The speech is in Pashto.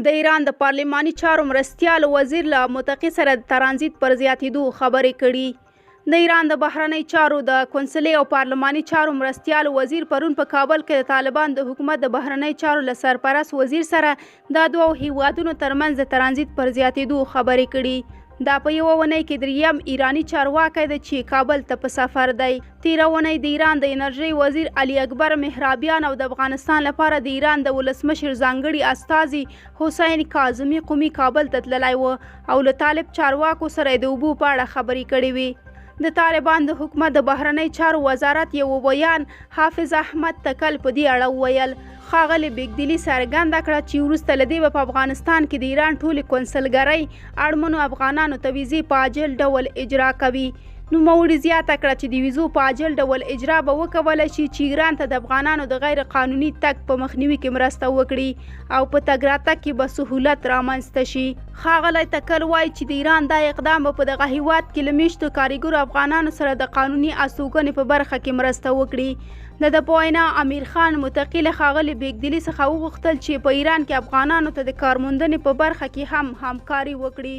د ایران د پارلماني چارو مرستیال وزیر له متقي سره د ترانزیت پر زیاتېدو خبرې کړي. د ایران د بهرنیو چارو د کونسلي او پارلماني چارو مرستیال وزیر پرون په کابل کې د طالبان د حکومت د بهرنیو چارو له سرپرست وزیر سره د دوو هیوادونو ترمنځ د ترانزیت پر زیاتېدو خبرې کړي. دا په یوه اونۍ کې دریم ایرانی چارواکی دی چې کابل ته په سفر دی. تېره اونۍ د ایران د انرژۍ وزیر علي اکبر محرابیان او د افغانستان لپاره د ایران د ولسمشر ځانګړي استازي حسین کاظمي قمي کابل ته تللی و او له طالب چارواکو سره یې د اوبو په اړه خبرې کړې وې. د طالبان د حکومت د بهرنیو چارو وزارت یو ویاند حافظ احمد تکل په دې اړه وویل، ښاغلي بیګدلي څرګنده کړه چې وروسته له دې به په افغانستان کې د ایران ټولې کونسلګرۍ اړمنو افغانانو ته ویزې په عاجل ډول اجرا کوي. نوموړي زیاته کړه چې د ویزو په عاجل ډول اجرا به وکولای شي چې ایران ته د افغانانو د غیر قانوني تګ په مخنیوي کې مرسته وکړي او په تګ راتګ کې به سهولت رامنځته شي. ښاغلی تکل وايي چې د ایران دا اقدام به په دغه هیواد کې له میشتو کاریګرو افغانانو سره د قانوني استوګنې په برخه کې مرسته وکړي. د ده په وینا، امیرخان متقي له ښاغلي بیګدلي څخه وغوښتل چې په ایران کې افغانانو ته د کارموندنې په برخه کې هم همکاري وکړي.